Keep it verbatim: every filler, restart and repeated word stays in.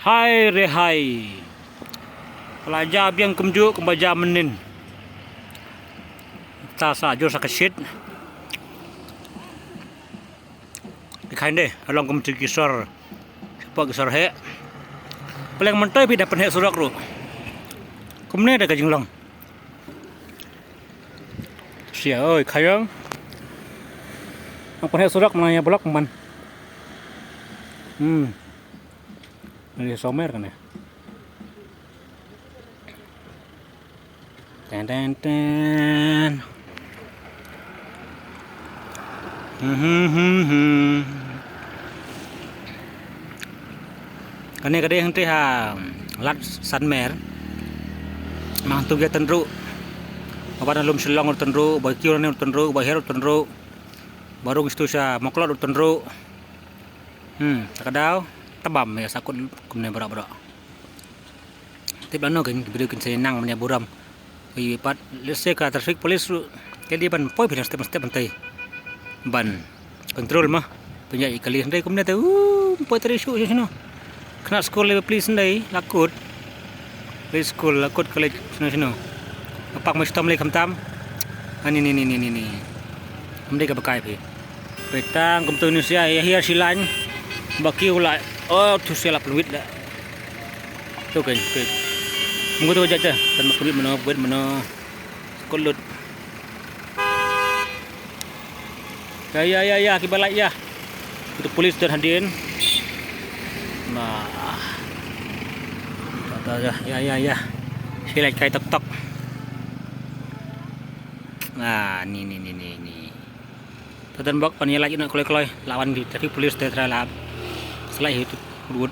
Hai re hai. Ka la ja biang kumjuh kumba ja mynnin. Ta sa jur sa ka shit. Ki khain de, ka long kum ki sor. Shapoh ki sor heh. Pleng myntoi phi da pynheh surok ruh. Kumne da ka jinglong. Sia oi, khayong. Nang pynheh surok mana ïa block man. Hmm. Ini somer kan ya. Ten, ten, ten. Hmm, hmm, hmm, hmm. Kane ka dei hangtei ha Lad Sanmer. Mang tu ïa tynruh. Ba na lum Shillong ruh tynruh, ba kiew ne ruh tynruh, ba her ruh tynruh. Ba rung stu sha Mawklod ruh tynruh. Hmm, ta ka daw, tabam ïa sa kut kumne baroh baroh. Tip lano kin ki briew kin sa nang ban ïa burom. Ui pat, let's say ka traffic police ruh, ka dei ban poi phi na step step hangtei. Ban control ma. Pynjah ïa kali hangtei kumne te, uh, poi tari shu shu shino. Khynnah skul lei police hangtei, la kut. Lei skul, la kut college, shino shino. Apak ma shitom lei khamtam. Ani ni ni ni ni ni. Kam dei kaba kai phi. Phi tang kumtu ni sia, ïa hiar shi lain. Ba kiew la, oh, tu sia la pynwit la. Tu kan, tu. Munggu tu jait te, tan ma pynwit mano, pynwit mano. Kut lut. Ya, ya, ya, ya, kiba lait ya. Itu polis don hadien. Nah. Ta, ta, ya, ya, ya, ya. Shi lait kai tok tok. Ah, ni, ni, ni, ni, ni. Ta don bok on ïa lait ïa kloi kloi. Lawan di traffic police te tra lap. Slai hitu rut.